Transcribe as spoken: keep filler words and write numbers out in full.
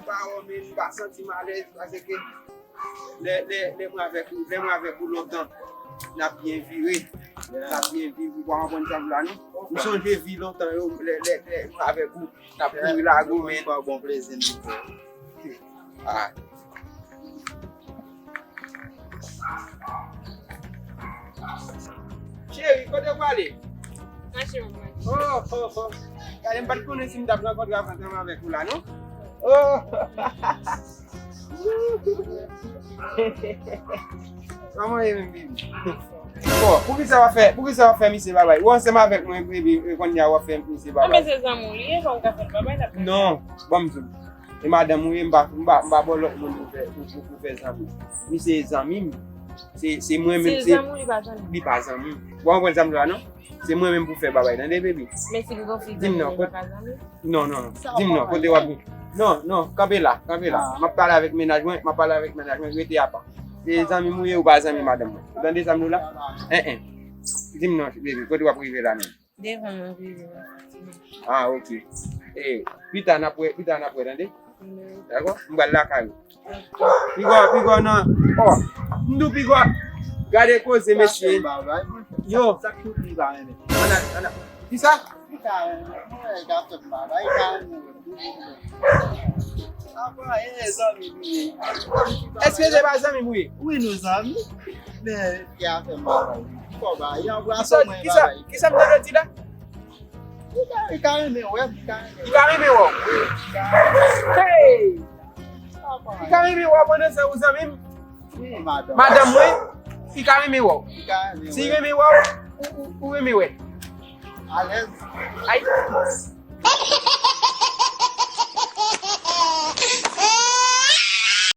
Pa wè, men m pa santi m alèz, paske lè, lè, lè mwen avèk ou, lè mwen avèk ou lontan, n ap byen vire. N ap byen viv, ou pa konprann sa m la, non? M sonje vi lontan yo, lè, lè, lè mwen avèk ou, n ap kouri lage w, men. Bon plezi, m di. Ah. Cheri, kote w prale? Mache, mwen mache. Oh, oh, oh. Gade, m pa t konnen si m t ap rankontre ansanm avèk ou la, non? Oh! Kòman w ye menm, baby? Bon, poukisa w ap fè, poukisa w ap fè misye babay? Ou ansanm avèk mwen, baby, e kounye a w ap fè misye babay? Anben se zanmi w li ye, fò w ka fè l babay, l ap fè l. Non, ban m di w. E madanm ou ye, m pa, m pa, m pa ba w lòt moun pou fè, pou, pou, pou fè zanmi. Misye e zanmi m. Se, se mwen menm, se zanmi w, li pa zanmi. Li pa zanmi m. Ou pa konprann sa m di w la, non? Se mwen menm pou fè babay, tande, baby? Men si li gon fi zanmi, li pa ka zanmi? Non, non, non. Di m non, kote w ap vin? Non, non, kanpe la, kanpe la. M ap pale avèk mennaj mwen, m ap pale avèk mennaj mwen, rete apa. Se zanmi m ou ye, ou pa zanmi madanm mwen. Ou tande sa m di w la? En, en. Di m non, baby, kote w ap rive la menm? Devan mwen, vini. Ah, ok. E, pita n ap wè, pita n ap wè, tande? Dakò? M pral lakay ou. Piga, piga nan. Oh, m di w piga. Gade koze, mesye. Yo. Sa k tout li pa renmen. Ann al, ann al. Kisa? Li ka renmen. Mwen, li ka fè m bagay, li ka renmen. Apa, e zanmi nou ye. Èske se pa zanmi m ou ye? Wi, nou zanmi. Men, li ka fè m bagay. Fò ba, li anbrase mwen, kisa, bagay. Kisa m tande w di la? Li ka, li ka renmen wè m, li ka renmen wè m. Li ka renmen wè w? Wi, li ka renmen wè m. Hey! Apa, li ka renmen wè w pandan sa ou zanmi m? Wi, madanm. Madanm mwen, li ka renmen wè w. Li ka renmen wè m. Si li renmen wè w, ou, ou, ou renmen wè. Alèz. Ay.